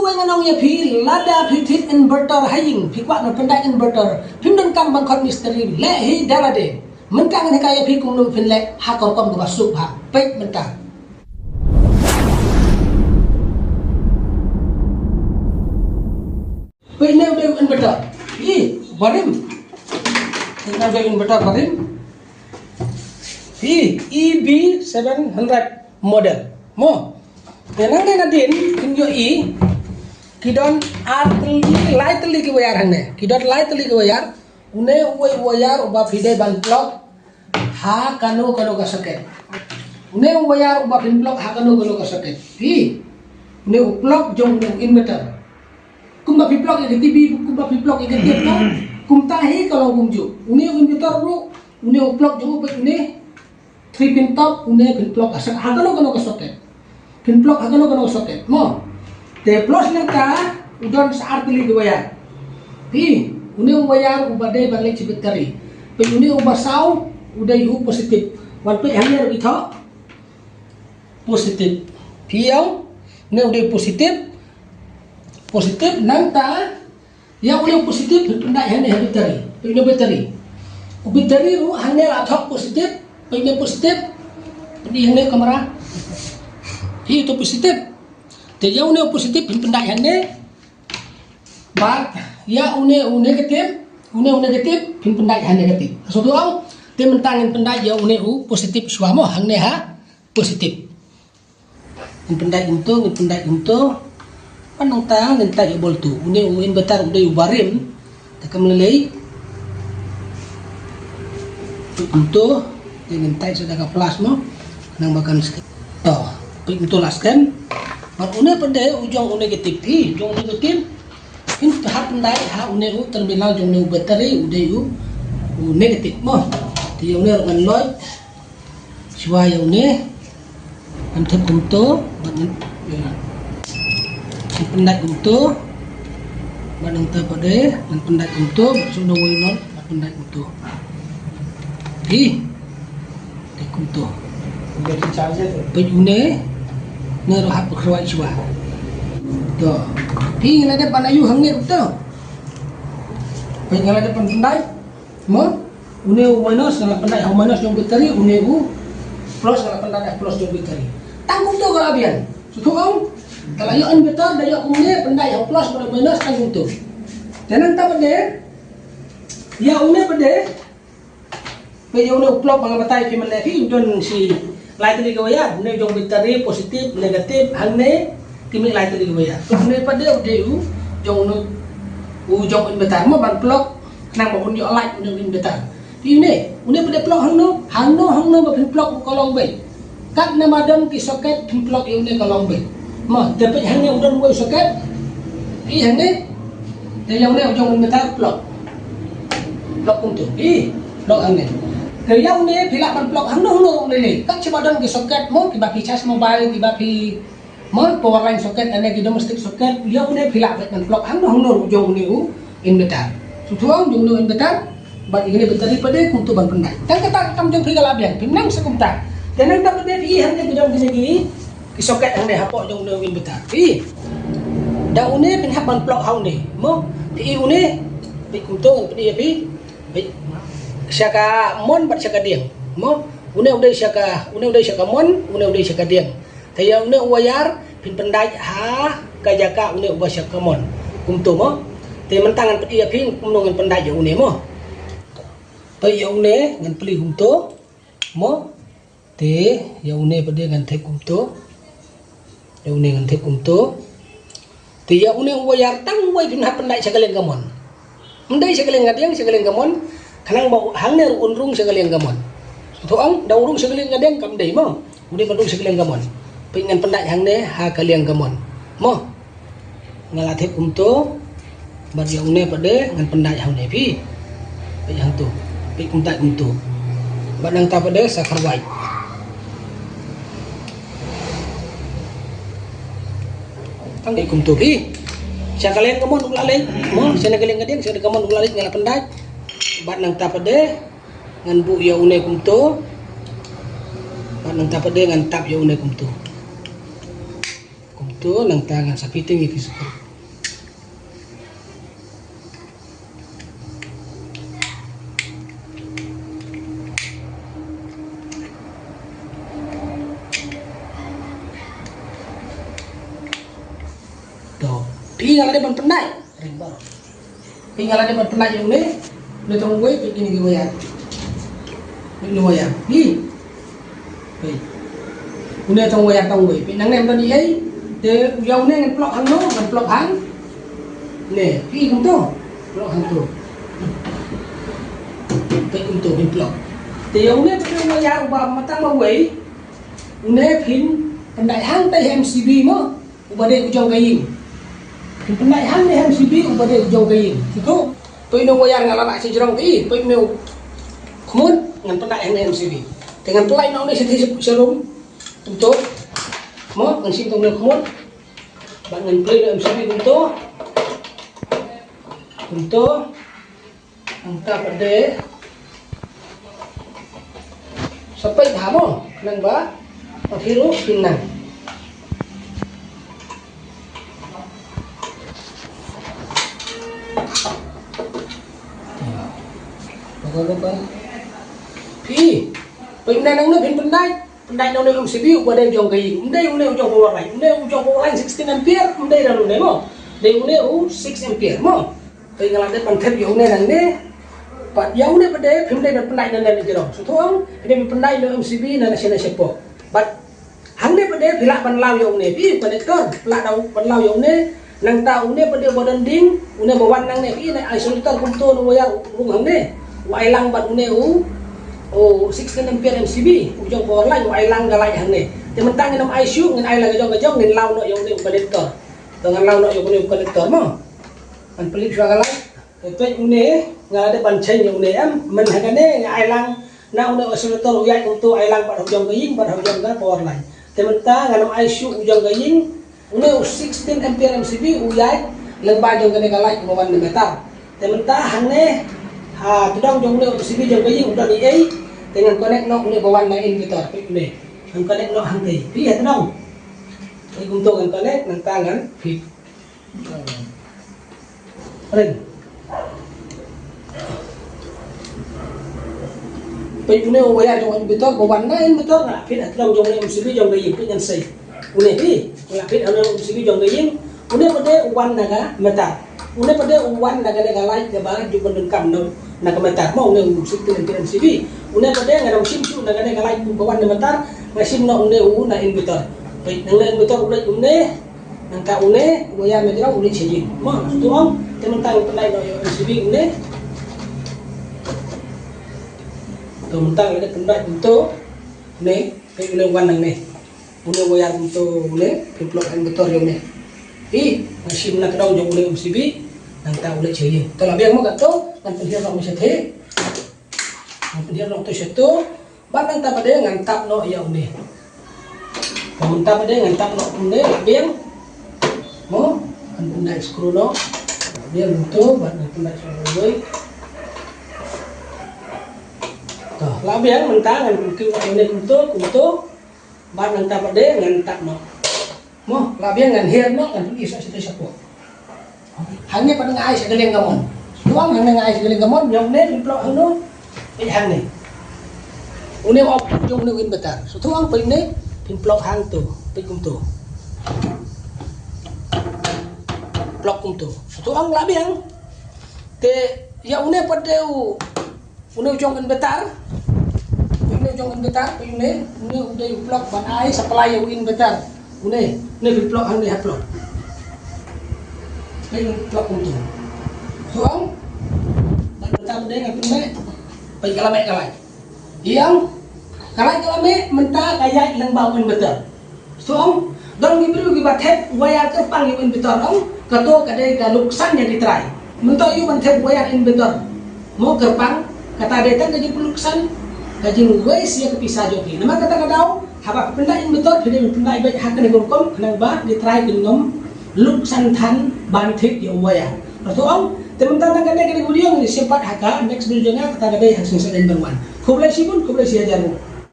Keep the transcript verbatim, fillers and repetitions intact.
Ngan ong ïa phi, lada phi thied inverter ha ïing, phi kwah ban pyndait inverter, phim donkam ban khot mistri, leh hi da lade. Mynta ngan hikai ïa phi kumno phin leh ha ka rukom kaba suk ha. Peit mynta. Peit ne u dei u inverter. Ï, barim. Peit ne u dei u inverter barim. Ï, E B seven hundred model. Mo. Te nangne nadien, phin ïohi, ki don ar tylli, lai tylli ki wire hangne. Ki don lai tylli ki wire. Une uwei u wire uba phi dei ban plug ha kano kano ka socket. Une u wire uba phin plug ha kano kano ka socket. Phi. Une u plug jong une u inverter. Kumba phi plug ïa ka T V, kumba phi plug ïa ka tape, no? Kumta hi ka long kumjuh. Une u inverter ruh, une u plug jong u peit une. Three pin top, une phin plug ha, ha kano kano ka socket. Phin plug ha kano kano ka socket. Mo. Te plus nangta, u don sa ar tylli ki wire. Phi, une u wire uba dei ban leit sha battery. Peit une uba saw, u dei u positive. Wan peit hangne ruh phi thoh. Positive. Phi ïoh, une u dei positive. Positive nangta, ïa une u positive, phin pyndait hangne ha battery. Peit une battery. U battery ruh hangne la thoh positive, peit une positive. Peit hangne kamera. Hi uto positive. Te ïa une u positive, phin pyndait hangne. Bad ïa une u negative, une u negative, phin pyndait ha negative. Sngewthuh? Te mynta ngin pyndait ïa une u positive shuwa mo, hangne ha positive. Ngin pyndait kumto, ngin pyndait kumto. Bad nangta ngin tight ïa u bolt. Une u inverter u dei uba rim. Te kam lei lei. Kumto. Te ngin tight sa da ka plus mo. Nang ba kan sken. To. Peit kumto la sken. Bad une pat de u jong u negative hi, u jong u negative. Phin hap pyndait ha une u terminal jong une u battery u dei u, u negative mo. Te ïa une ruh ngan lait. Shuwa ïa une. Ngan thep kumto, bad ngan, ïa. Ngan pyndait kumto. Bad nangta pat de, ngan pyndait kumto, bad shu nongwei not, ngan pyndait kumto. Hi. Te kumto. Peit une, ne ruh hap khrwai shuwa. To. Phi ngan la dep ban ayu hangne kumto. Peit ngan la dep ban pyndait. Mo, une u minus ngan la pyndait ha u minus jong battery, une u plus ngan la pyndait ha plus jong battery. Tang kumto ka la biang. Sngewthuh? Te la ïoh inverter, da ïoh kumne, pyndait ha u plus bad u minus tang kumto. Te nangta pat de, ïa une pat de, Peit ïa une u plug ba nga batai phi mynne phi, u don shi lai tylli ki wire, une u jong battery positive, negative, hangne ki mih lai tylli ki wire. Une pat de u dei u jong une u jong inverter mo ban plug, khnang ba un ïoh light une u inverter. Phi une, une pat de plug hangno, hangno, hangno ba phin plug u ka long beit. Katno ba don ki socket phin plug ïa une ka long beit. Mo, te peit hangne u don uwei u socket. Peit hangne. Te ïa une u jong inverter plug. Plug kumto. Peit, plug hangne. Te ïa une phi lah ban plug hangno hangno ruh lei lei. Kat shaba don ki socket mo, kiba phi charge mobile, kiba phi mo power line socket, ane ki domestic socket, ïa une phi lah ban plug hangno hangno ruh jong une u inverter. Sngewthuh, jong une u inverter. Bad ïa kane battery pat de kumto ban pyndait. Tang kata ka kam jong phi ka la biang, phi nang sa kumta. Te nangta pat de phi hangne phi don kine ki, ki socket hangne hapoh jong une u inverter. Phi. Da une phin hap ban plug ha une. Mo, phi une. Phi kumto ngan pyni ïa phi. Phi. Sha ka mon bad sha ka dieng. Mo, une u dei sha ka, une u dei sha ka mon, une u dei sha ka dieng. Te ïa une u wire phin pyndait ha ka jaka une uba sha ka mon. Kumto mo. Te mynta ngan pyni ïa phi kumno ngan pyndait ïa une mo. Te ïa une ngan plie kumto mo. Te ïa une pat de ngan thep kumto. Ïa une ngan thep kumto. Te ïa une u wire tang uwei phin hap pyndait sha ka liang ka mon. Ym dei sha ka liang ka dieng, sha ka liang ka mon. Khnang ba hangne ruh un rung sha ka liang ka mon. Sngewthuh, da u rung sha ka liang ka dieng kam dei mo. U dei ban rung sha ka liang ka mon. Peit ngan pyndait hangne ha ka liang ka mon. Mo. Nga la thep kumto. Bad ïa une pat de ngan pyndait ha une phi. Peit hangto. Peit kumta kumto. Bad nangta pat de sa kharwai. Tang dei kumto phi. Sha ka liang ka mon u la leit. Mo, sha ka liang ka dieng, sha ka mon u la leit nga la pyndait. Bad nangta pat de ngan buh ïa une kumto. Bad nangta pat de ngan tap ïa une kumto. Kumto. Nangta ngan sa fitting ïa ki socket. To, phi nga la dep ban pyndait. Ring baroh. Phi nga la dep ban pyndait ïa une. Une tang uwei, phi kine ki wire. Une wire. Phi. Phi. Une tang wire tang uwei. Phi nangne ym don ei ei. Te ïa une ngan plug hangno, ngan plug hang. Ne, phi kumto. Plug hangto. Phi kumto phin plug. Te ïa une te wire uba mynta ma uwei. Une phin pyndait hangtai ha M C B mo. Uba dei u jong ka ïing. Phin pyndait hangne ha M C B uba dei u jong ka ïing. Kito. Peit une u wire nga la lah sha jrong phi, peit une u khmut, ngan pyndait hangne ha M C B. Te ngan pyndait noh une shathie sharum. Kumto. Mo, ngan shim tang une u khmut. Bad ngan plie noh M C B kumto. Kumto. Nangta pat de sa peit bha mo, khnang ba phi ruh phin nang. Phi, peit nang nang phin pyndait, pyndait nang nang M C B uba dei u jong ka ïing, ym dei une u jong power line, une u jong power line sixteen ampere, ym dei nang une mo, dei une u six ampere mo. Te nga la dep ban thep ïa une nangne. Pat ïa une pat de phim dei ban pyndait nangne na jrong. Shu thong, phim dei ban pyndait na M C B na na shane shapoh. Pat hangne pat de phi lah ban law ïa une phi connector, phi lah ban law ïa une. Nangta une pat de ba don ding, une ba wan nangne phi na isolator kumto na wire rung hangne. U ai lang bad une u, u sixteen ampere M C B, u jong power line, u ai lang ka light hangne. Te mynta ngin ym ai shuh, ngin ai lang ka jong ka jong, ngin law noh ïa une u connector. To ngan law noh ïa une u connector mo. Ngan plie shuwa ka light. Te peit une, nga la dep ban change ïa une em. Mynta ha kane nga ai lang na une u isolator u ïaid kumto ai lang bad ha u jong ka ïing bad ha u jong ka power line. Te mynta ngan ym ai shuh u jong ka ïing, une u sixteen ampere M C B u ïaid lyngba jong kane ka light uba wan na meter. Te mynta hangne ha tdong jong une u M C B jong ka ïing u don ei ei. Te ngan connect noh une ba wan na inverter, peit une. Ngan connect noh hangtei. Peit ha tdong. Peit kumto ngan connect, nangta ngan fit. Ring. Peit une u wire jong inverter ba wan na inverter, nga la fit ha tdong jong une M C B jong ka ïing, peit ngan sei. Une phi, nga la fit ha une M C B jong ka ïing. Une pat de u wan na ka meter. Une pat de u wan na kane ka light kaba ju pyndonkam na ka meter mo, une u sixteen ampere M C B. Une pat de ngan ym shim shuh na kane ka light ba wan na meter, nga shim noh une u na inverter. Peit nangne inverter u leit kumne. Nangta une, u wire na jrong u leit sha ïing. Mo, shu ong, te mynta ngan pyndait noh ïa u M C B une. To mynta ngan pyndait kumto. Une, peit une wan nangne. Une u wire kumto une, phin plug inverter ïa une. Phi, ngan shim na tdong jong une M C B, nangta u leit sha ïing. To la biang mo kato, ngan pynhiar noh mo shathie. Ngan pynhiar noh to shato. Bad nangta pat de ngan tap noh ïa une. Bad nangta pat de ngan tap noh une, la biang. Mo, ngan pyndait screw noh. La biang kumto, bad ngan pyndait screw noh. To, la biang mynta ngan kiew ïa une kumto, kumto. Bad nangta pat de ngan tap noh. Mo, la biang ngan hiar noh, ngan pynïasoh shato shapoh. Hangne pat nga ai sha ka lieng kamon. Shu ong hangne nga ai sha ka lieng kamon, jong ne phin plug hangno. Peit hangne. Une u output jong une u inverter. Shu ong peit ne phin plug hangto, peit kumto. Plug kumto. Shu ong la biang. Te ïa une pat de u Une u jong inverter. Une u jong inverter, une, une u dei u plug ban ai supply ïa u inverter. Une, une u plug hangne ha plug. Une u plug kumto. Shu ong, ban inverter u dei ngan pynmih. Peit ka la mih ka light. Ïa, ka light ka la mih, mynta ka ïaid lyngba u inverter. Shu ong, don ki briew kiba thep wire kyrpang ïa u inverter ong, kato ka dei ka luksan ïa ki trai. Mynta ïoh ban thep wire inverter mo kyrpang, kata dei tang ka jingpynluksan, ka jingwei ïa ka pisa jong ki. Namar kata ka daw, haba pynlai inverter, phi dei pynlai beit ha kane ka rukom, khnang ba ki trai kin ym luksan than ban thep ïa u wire. Shu ong, te mynta tang kane ka dei video ngi shim pat ha ka next video jong nga, kata ka dei ha sien sa dei ban wan. Khublei shibun, khublei shihajar nguh.